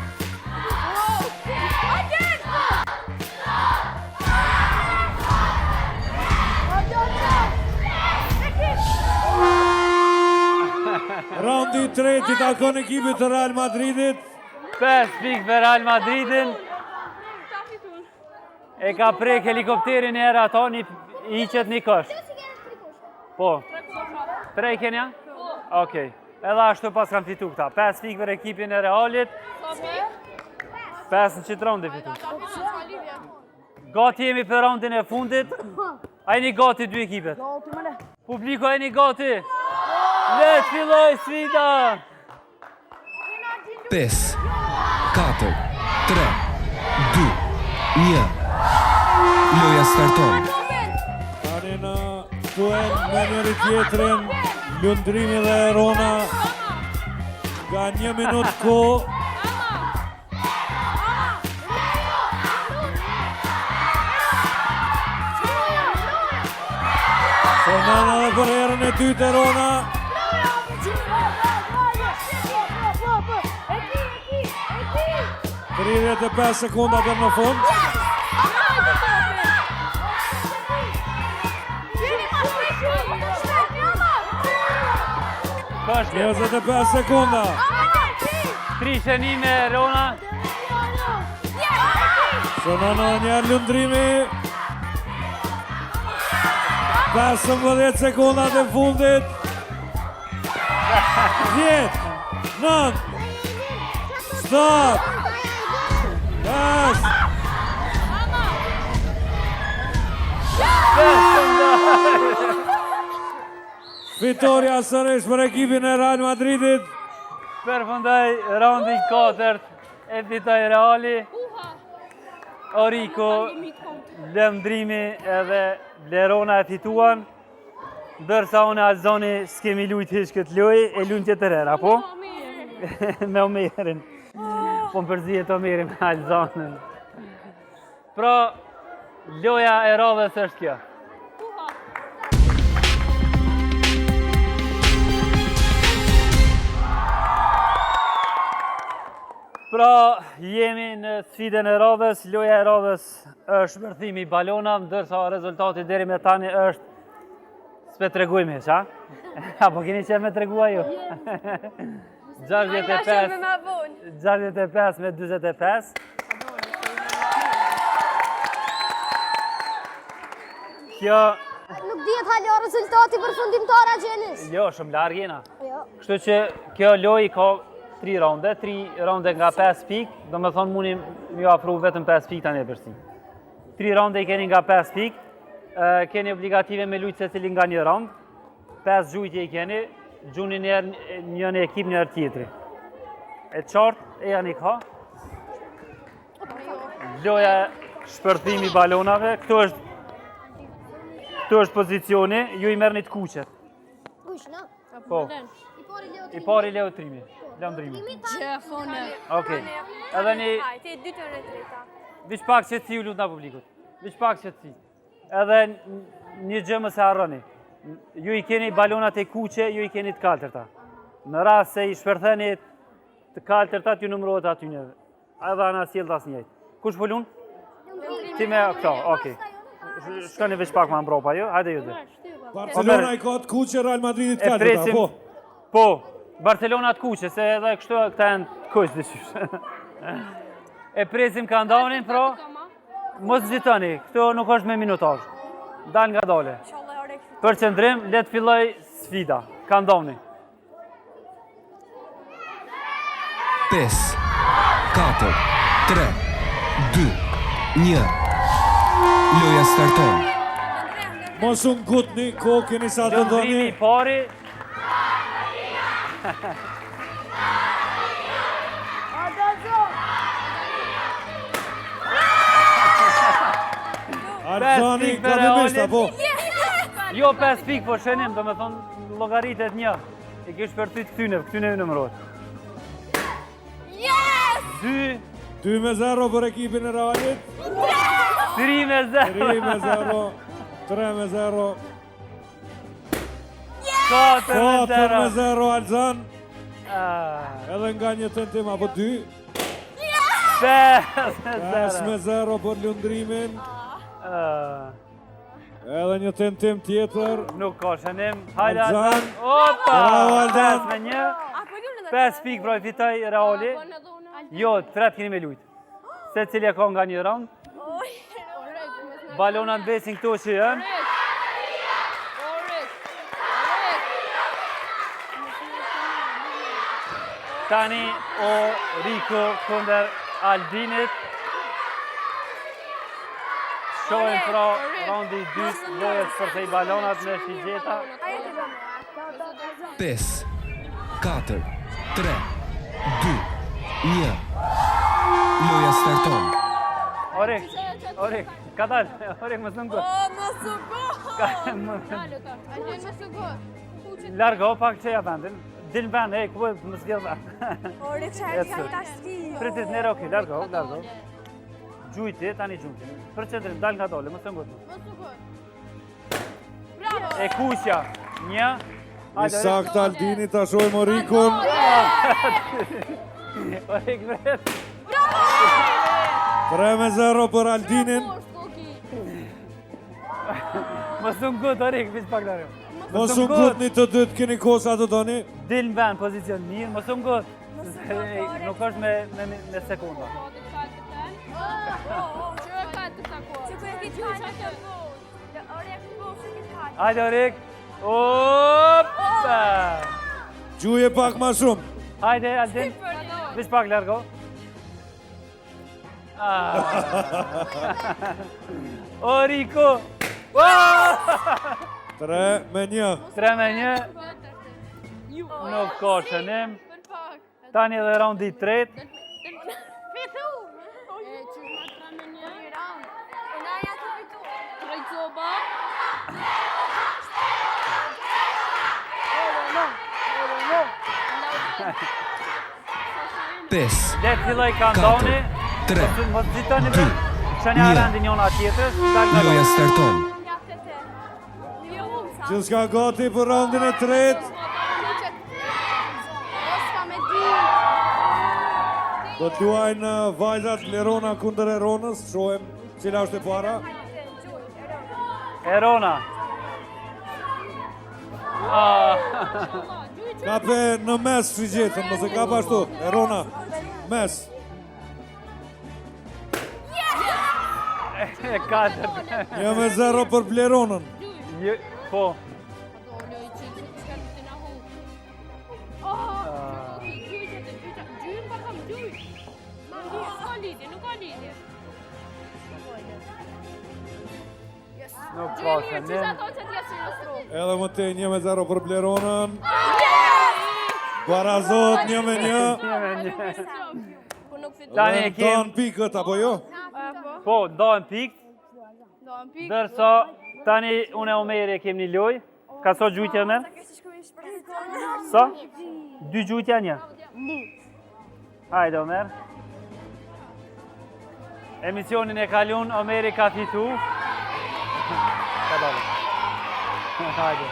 Raundi i tretë i takon ekipit të Real Madridit.
5 pikë për Real Madridin. E ka prek helikopterin e herë ato, një, i hiqet një kosh. Po. Tre i keni, a? Okej. Edhe ashtu pas kanë fitu këta. 5 pikë për ekipin e Realit. 5 në qitë raundi fitu. Gati jemi për raundin e fundit. A jeni gati dy ekipet? Publiku a jeni gati? Le të filloj sfida!
5, 4, 3, 2, 1. Loja starton.
Tani në duel me njëri tjetrin, Lundrimi dhe Erona nga një minut kohë. Shënon edhe për herën e dytë Erona. 35 sekonda deri në fund. 25 sekonda.
Tri shënime Erona.
Shënon edhe njëherë Lundrimi. 15 sekondat e fundit. 10, 9, 7, 5, Fitorja sërish për ekipin e Real Madridit.
Përfundoi raundi i katërt, e fitoi Reali. Oriko, Lundrimi edhe Blerona e fituan. Ndërsa unë e Alzoni s'kemi lujt hiç këtë lojë, e lujmë tjetër herë, apo? Me Omerin. Po më përzihet Omeri me Alzonën. Pra, loja e radhës është kjo. Pra, jemi në sfidën e radhës, loja e radhës është shpërthimi i balonave, ndërsa rezultati deri me tani është s'pe tregujmë hiç, a? Apo keni qef me tregua ju? 65, 65 me 45. Kjo...
Nuk dihet hala rezultati përfundimtar a gjenis.
Jo, shumë larg jena.
Jo.
Kështu që kjo lojë ka 3 raunde, 3 raunde nga 5 pikë, domethonë muni m'ju afru vetëm 5 pikë tani epërsi. 3 raunde i keni nga 5 pikë, keni obligative me lujtë secili nga një raund, 5 gjujtje i keni, gjuni një herë një në ekip një herë tjetri. E qartë, e janë i ka. Loja shpërthimi i balonave, këtu është këtu është pozicioni, ju i merrni të kuqet.
Kush, na?
Po. I pari Leo Trimi. Lundrimi. Okej. Edhe një
Ti e dytë e treta.
Veç pak qetësi ju lutna publikut. Veç pak qetësi. Edhe një gjë mos e harroni. Ju i keni balonat e kuqe, ju i keni të kaltërta. Në rast se i shpërtheni të kaltërtat, ju numërohet aty një. Edhe anasjelltas njëjtë. Kush po lun? Ti me këto, okej. Shkoni veç pak ma mbrapa, jo? Hajde ju dy.
Barcelona i ka të kuqe, Real Madridit të kaltërta, po?
Po, Barcelona të kuqe, se edhe kështu këta janë të kuq, diqysh. E presim countdownin, pra, mos nxitoni, këto nuk është me minutazh. Dal ngadale. Përqendrim, le të filloj sfida. Countdowni.
5, 4, 3, 2, 1. Loja starton.
Mos u ngutni, kohë keni sa të doni.
Lundrimi i pari.
Alzani gabimisht, apo?
Jo 5 pikë, po shënim, do me thonë llogaritet një. I kish për ty të këtyne, këtyne ju numërohet.
Yes!
2
2 me 0 për ekipin e Realit.
3 me 0.
3 me 0. 3 me 0.
4 me 0.
4 me 0 Alzan.
Ah.
Edhe nga një tentim apo 2.
5 me 0.
5 me 0 për Lundrimin.
Ah.
Edhe një tentim tjetër.
Nuk ka shënim. Hajde
Alzan.
Opa!
Bravo Alzan.
5 me 1. 5 pikë pra i fitoi Reali. Jo, tre keni me lujt. Secili e ka nga një round. Balonat mbesin këto që janë. Tani o Riku kundër Albinit. Shohim pra raundi i dytë lojës shpërthej balonat me shigjeta.
5, 4, 3, 2, 1. Loja starton.
Orik, Orik, ka dal, Orik mos u ngut.
O, mos u ngut.
Mos u ngut.
Largo pak që ja vendin. Dil në vend, ej, ku e mos vjedh vend.
Orik, që e ka ta shti.
Prit, prit, okej, largo, largo. Gjujti, tani gjujti. Përqendrim, dal ngadalë, mos u ngut.
Mos u ngut.
Bravo.
E kuqja, një.
I saktë Aldini, ta shohim Orikun.
Orik vret.
Bravo!
3 me 0 për Aldinin.
Mos u ngut, Orik, veç pak largo.
Mos u ngutni të dytë, keni kohë sa të doni.
Dil në vend, pozicion mirë, mos u ngut. Nuk është me, me, me sekonda. Hajde, Orik. Opa!
Gjuje pak ma shumë.
Hajde, Aldin. Veç pak largo. Ah. Oriko!
3 me 1.
3 me 1. Nuk ka shënim. Tani edhe raundi i tretë.
Fitu!
E, që ma 3 me 1.
Una ja të fitu.
Trojcoba.
5,
Le të filloj countdowni.
3,
Mos nxitoni
2,
Çani
1.
rendin njëna tjetrës, dal nga
Loja starton.
Gjithçka gati për raundin e tretë. Do të luajnë vajzat Lerona kundër Eronës, shohim cila është e para.
Erona. Ah.
Kape në mes shigjetën, mos e kap ashtu. Erona, mes.
E katër.
1 me 0 për Bleronën.
Një, po. Nuk ka shënim.
Edhe më tej 1 me 0 për Bleronën. Barazohet 1 me 1.
1 me 1. Tani e kem...
Ndahen pikët, apo jo?
Po, ndahen pikët. Ndërsa, tani unë e Omeri e kem një lojë. Ka sa gjujtje, Omer? Sa? Dy gjujtja një? Hajde, Omer. Emisionin e kalun, Omeri ka fitu. Ka dalë. Hajde.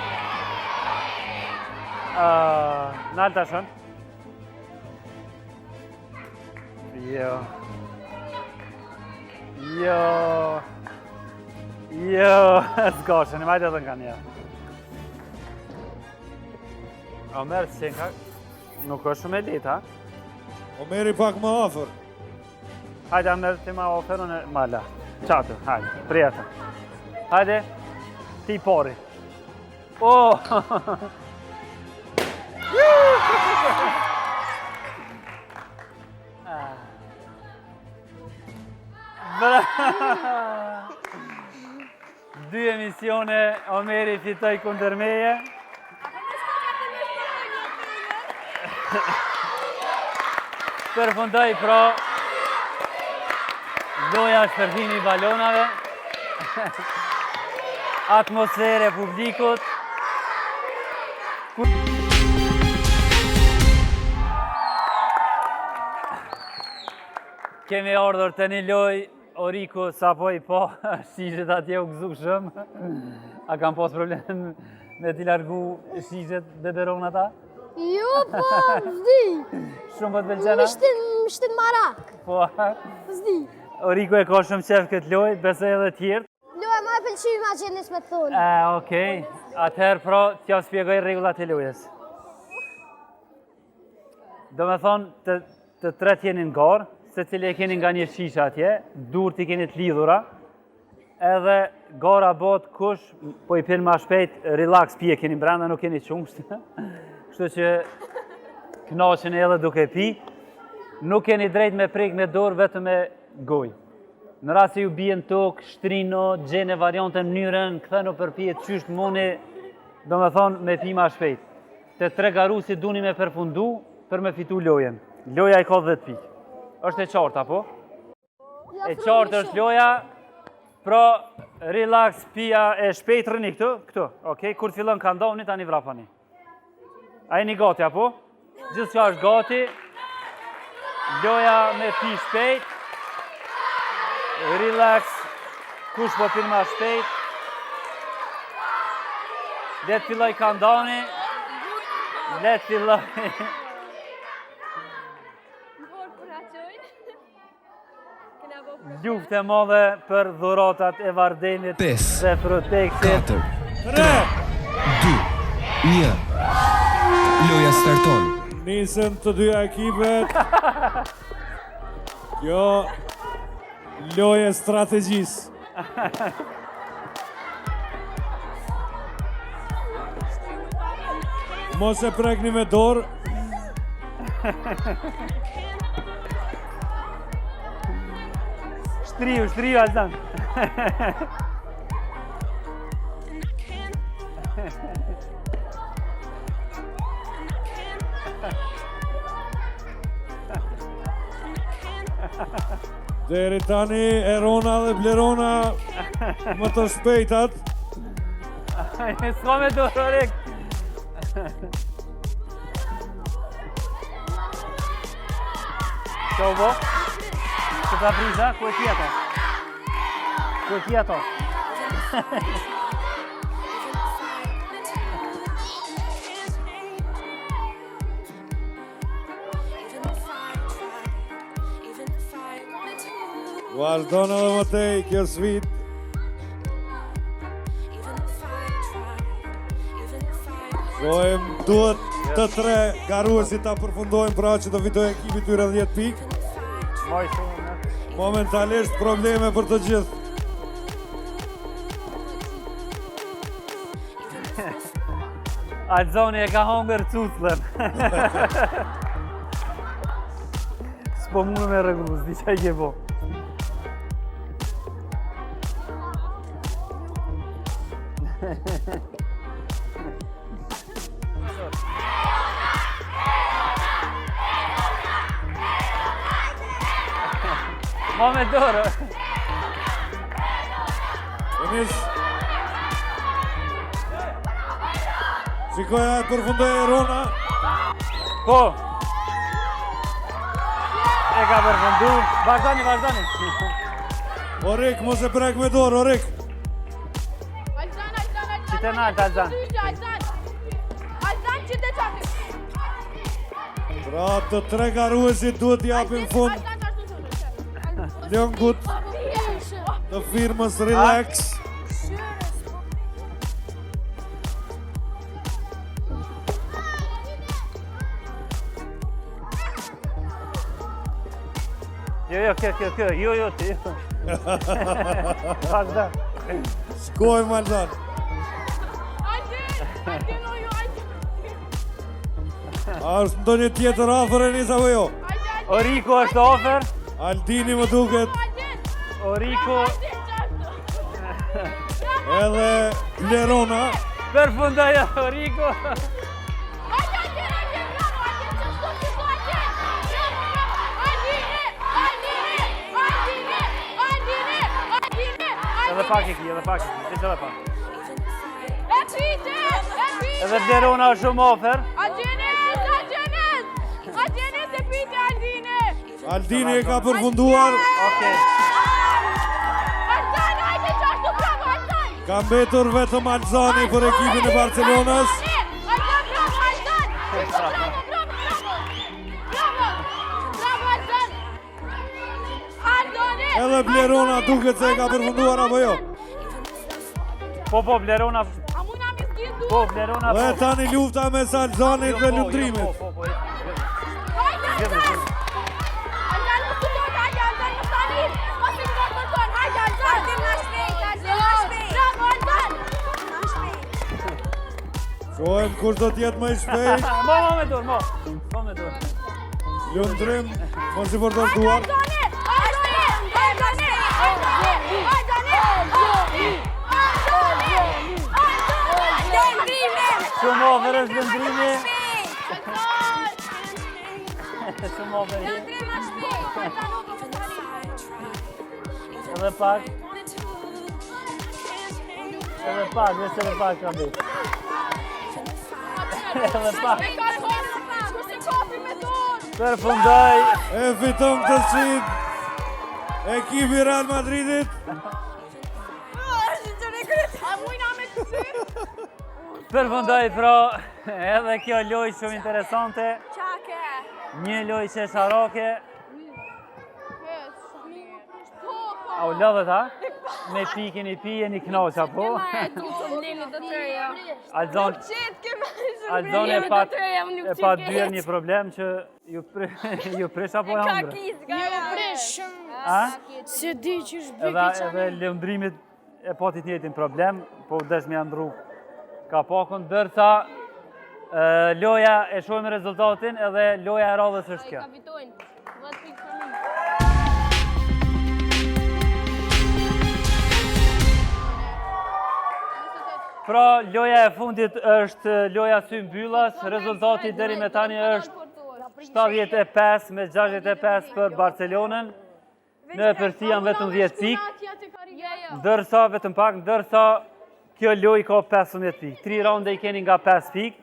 Uh, Nalë të shën. Jo. Jo. Jo, s'ka shënim, hajde edhe nga një. Omer, si ka, nuk është shumë e lehtë, ha?
Omeri pak më afër.
Hajde, Omer, ti ma afër, unë ma larg. Qatë, hajde, prijata. Hajde, ti i pari. Oh! Dy emisione, Omeri fitoi kundër meje. Përfundoi pra loja shpërthimi i balonave. Atmosferë e publikut. Kemi ardhur te një lojë Oriku sapo i pa shishet atje u gëzu shumë. A kam pas problem me t'i largu shishet beberonat a?
Jo, po, s'di.
Shumë po të pëlqen a?
Më shtin, më shtin marak.
Po,
S'di.
Oriku e ka shumë qef këtë lojë, besoj edhe tjerët.
Loja ma e pëlqyme që nis me të thonë.
E, okej. Atëherë, pra, t'ja spjegoj rregullat e lojës. Do me thonë, të, të tre jeni në garë, secili e keni nga një shishe atje, durt i keni të lidhura, edhe gara bëhet kush po i pin ma shpejt, relax pije keni brenda, nuk keni qumësht. Kështu që knaqeni edhe duke pi. Nuk keni drejt me prek me dorë, vetëm me gojë. Në rast se ju bie në tokë, shtrinu, gjeni variante mënyrën, kthenu përpjetë, qysh muni, do me thonë me pi ma shpejt. Të tre garusit duni me përfundu për me fitu lojën. Loja i ka 10 pikë. Është e qartë, apo? E qartë është loja, pra relax, pija e shpejt rrini këtu, këtu, okej, kur të fillon countdowni, tani vraponi. A jeni gati, apo? Gjithçka është gati. Loja me pi shpejt. Relax, kush po pin ma shpejt. Le të filloj countdowni. Le të filloj. Luftë e madhe për dhuratat e Vardenit dhe Fruteksit.
4, 3, 2, 1. Loja starton.
Nisën të dyja ekipet. Kjo lojë e strategjisë. Mos e prekni me dorë.
Shtriju, shtriju, Alzan.
Deri tani Erona dhe Blerona më të shpejtat.
S'ka me dorë, Orik. Qa u bo? Që ta priza? Ku e ki ato? Ku e ki ato?
Vazhdon edhe më tej kjo sfidë. Shohim, duhet të tre garuesit ta përfundojnë pra që të fitojë ekipi i tyre 10 pikë. Momentalisht probleme për të gjithë.
Alzoni e ka hongër cuclën. S'po mundë me rregullu, s'di qa i ke bo. Ma me dorë.
Enis. Shikoja e përfundoi Erona.
Po. E ka përfundu. Vazhdoni, vazhdoni.
Orik, mos e prek me dorë, Orik.
Alzan, Alzan, Alzan.
Qite nalt, Alzan.
Alzan. Alzan, qite qaty.
Pra të tre garuesit duhet t'japin fund lëngut të firmës Relax.
Jo, jo, kjo, kjo, kjo, jo, jo, ti. Vazhdo.
Shkojmë, Alzan.
Altin, Altin, o jo, Altin.
A është ndonjë tjetër afër Enis apo jo?
Oriku është afër.
Altini më duket.
Oriku.
Edhe Lerona.
Përfundoi Oriku. Edhe pak e ki, edhe pak e ki, veç edhe pak. Edhe Blerona është shumë afër.
Aldini e ka përfunduar.
Okej.
Ka mbetur vetëm Alzani për ekipin e Barcelonës. Edhe Blerona duket se e ka përfunduar apo jo.
Po, po, Blerona... Po, Blerona...
Dhe
po.
tani lufta mes Alzanit
Jo,
dhe
po, jo,
Lundrimit.
Po, po, po,
Shohim kush do të jetë më i shpejt.
Mo, mo me dorë, mo. Mo me dorë.
Lundrim, mos i përdor duart.
Shumë afër është Lundrimi. Shumë afër. Edhe pak. Edhe pak, veç edhe pak ka mbet. Edhe pak. Përfundoi.
E fiton këtë sfidë. Ekipi i Real Madridit.
Përfundoi pra edhe kjo lojë shumë interesante. Një lojë qesharake. A u lodhët, ha? Me pikën i pije një knaq, apo? Alzon, Alzon e pat, e pat dyer një problem që ju, pri, ju prish apo e hëngrë?
Ju prish shumë.
A?
Se di që është
Edhe, edhe Lundrimit e pati të njëjtin problem, po u desh me ja ndrru kapakun, ndërsa e, loja e shohim rezultatin edhe loja e radhës është kjo. Pra, loja e fundit është loja sy mbyllas, rezultati deri me tani është 75 me 65 për Barcelonën. Në epërsi janë vetëm 10 pikë, ndërsa vetëm pak, ndërsa kjo lojë ka 15 pikë. 3 raunde i keni nga 5 pikë.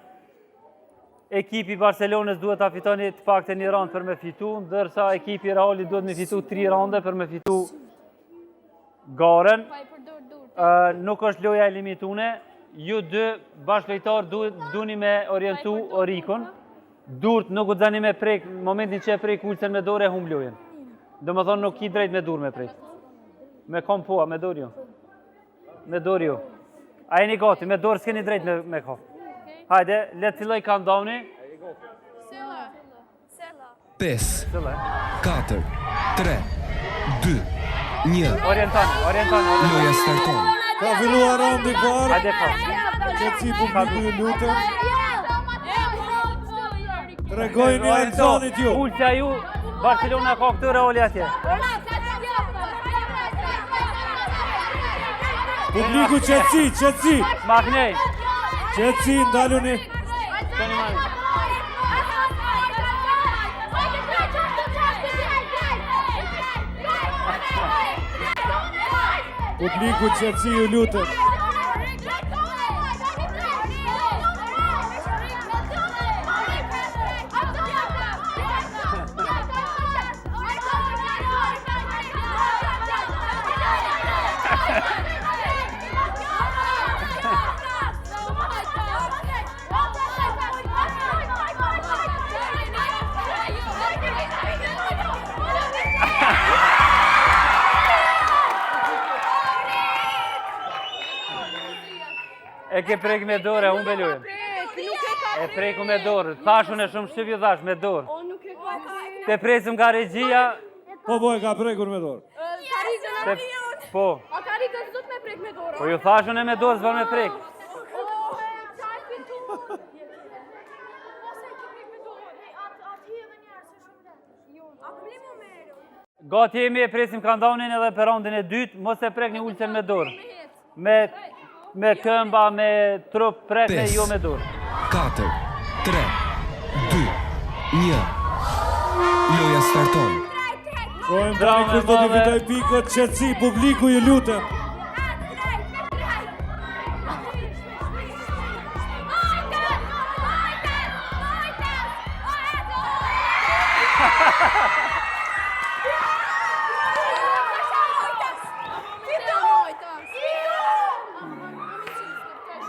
Ekipi i Barcelonës duhet ta fitoni të paktën një raund për me fitu, ndërsa ekipi i Realit duhet me fitu 3 raunde për me fitu garën. Ë, nuk është loja e limitune, ju dy bashkëlojtar duni me orientu Orikun. Durt nuk guxoni me prek, në momentin që e prek ulësen me dorë e humb lojën. Do më thonë nuk ki drejt me dur me prek. Me kom po, me dorë jo. Me dorë jo. A jeni gati, me dorë s'keni drejt me, me kap. Hajde, le të filloj countdowni.
5, 4, 3, 2, 1.
Orienton, orienton.
Loja starton.
Ka filluar raundi i parë.
Hajde ka.
Qetësi publiku ju lutem. Tregojini Alzanit ju.
Ulësja ju, Barcelona ka këtu Reali atje.
Publiku qetësi, qetësi.
Maknej.
Qetësi, ndaluni. Publiku qetësi ju lutem.
E ke prek me dorë, e humbe lojën. E preku me dorë. Thash unë shumë shqip ju thash me dorë. Te presim nga regjia.
Po, po, e ka prekur me dorë.
Karrikën
Se, po,
A karrikën s'duhet me prek me dorë?
po ju thashën e me dorë s'bën me prek.
O, qaj fitu. Po se e ki prek me dorë. Hej, atë atë edhe njerë, se shumë lehtë. Jo. A problemu me
Gati jemi e presim countdownin edhe për raundin e dytë, mos e prekni ulësen me dorë. Me, me këmba, me trup, prekne,
Pesë.
jo me dorë.
4, 3, 2, 1. Loja starton.
Shohim tani
Drama
kush do t'i
e madhe.
fitojë pikët, qetësi publiku ju lutem.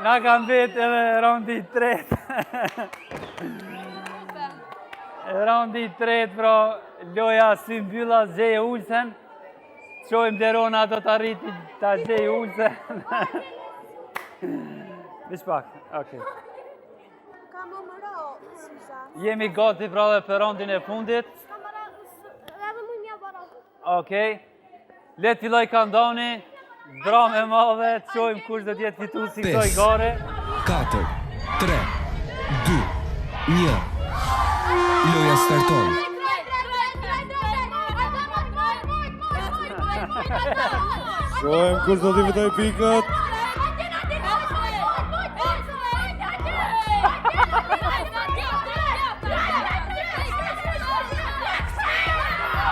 Na ka mbet edhe raundi i tretë. Raundi i tretë, pra, loja si mbylla, gjeje ulësen. Shohim Blerona do të arriti ta gjej ulësen. Veç pak, okej. Jemi gati pra dhe për raundin e fundit. Okej. Le të filloj countdowni. Dramë e madhe, të shohim kush do të jetë fituesi i kësaj
Pesë.
gare.
4, 3, 2, 1. Loja starton.
Shohim kush do t'i fitojë pikët.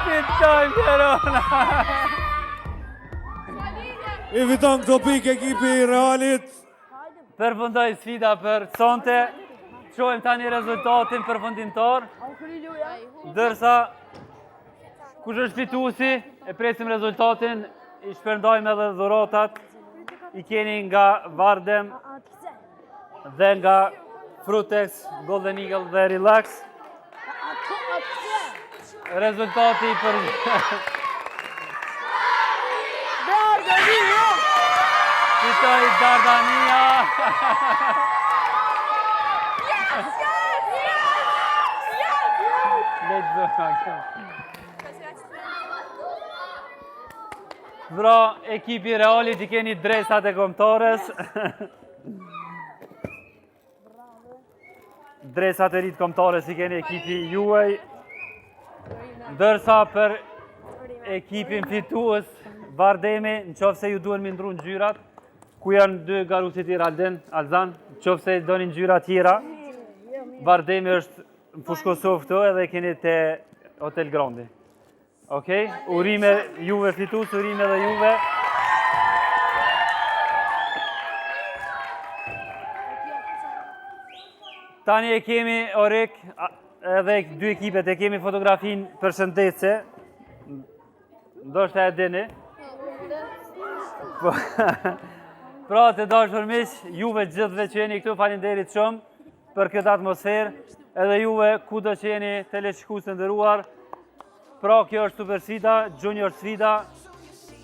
Fitoi Blerona.
I fiton këto pikë ekipi i Realit.
Përfundoi sfida për sonte. Shohim tani rezultatin përfundimtar. Ndërsa kush është fituesi, e presim rezultatin, i shpërndajmë edhe dhuratat. I keni nga Vardem dhe nga Frutex, Golden Eagle dhe Relax. Rezultati për
Dardania!
Fitoi Dardania.
Yes, yes, yes!
Le të zëma, Pra, ekipi Realit i keni dresat e kombëtares. Dresat e ri të kombëtares i keni ekipi juaj. Ndërsa për ekipin fitues Vardemi, në qofë se ju duhen mi ndru ngjyrat, ku janë dy garusit i Alden, Alzan, në qofë se doni ngjyra tjera, Vardemi është në Fushë-Kosovë këtu edhe keni te Hotel Grandi. Okej, urime juve fitues, urime edhe juve. Tani e kemi Orik, edhe dy ekipet e kemi fotografin përshëndetëse. Ndoshta e dini. Po, pra të dashur miq, juve gjithëve që jeni këtu, faleminderit shumë për këtë atmosferë, edhe juve kudo që jeni teleshikues të nderuar. Pra kjo është super sfida, junior sfida.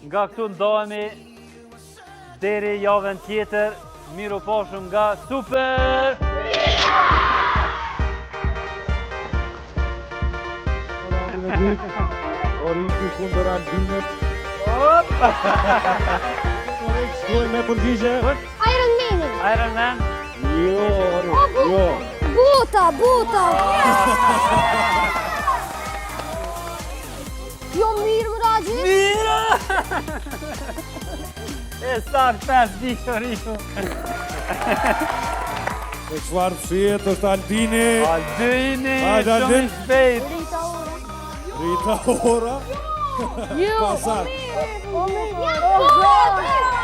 Nga këtu ndahemi deri javën tjetër. Mirupafshim nga Super!
Oriku kundër Albinit. Orik shkoj me përgjigje.
Iron Man.
Iron Man.
Jo, Orik, jo.
Bota, bota. Jo mirë më ragjë.
Mirë! E sa 5 ditë Oriku.
Se çfarë fshihet është Albini.
Albini,
Hajde,
shumë
Albin.
i shpejt.
Rita Ora.
Jo.
Pasak.
O mirë.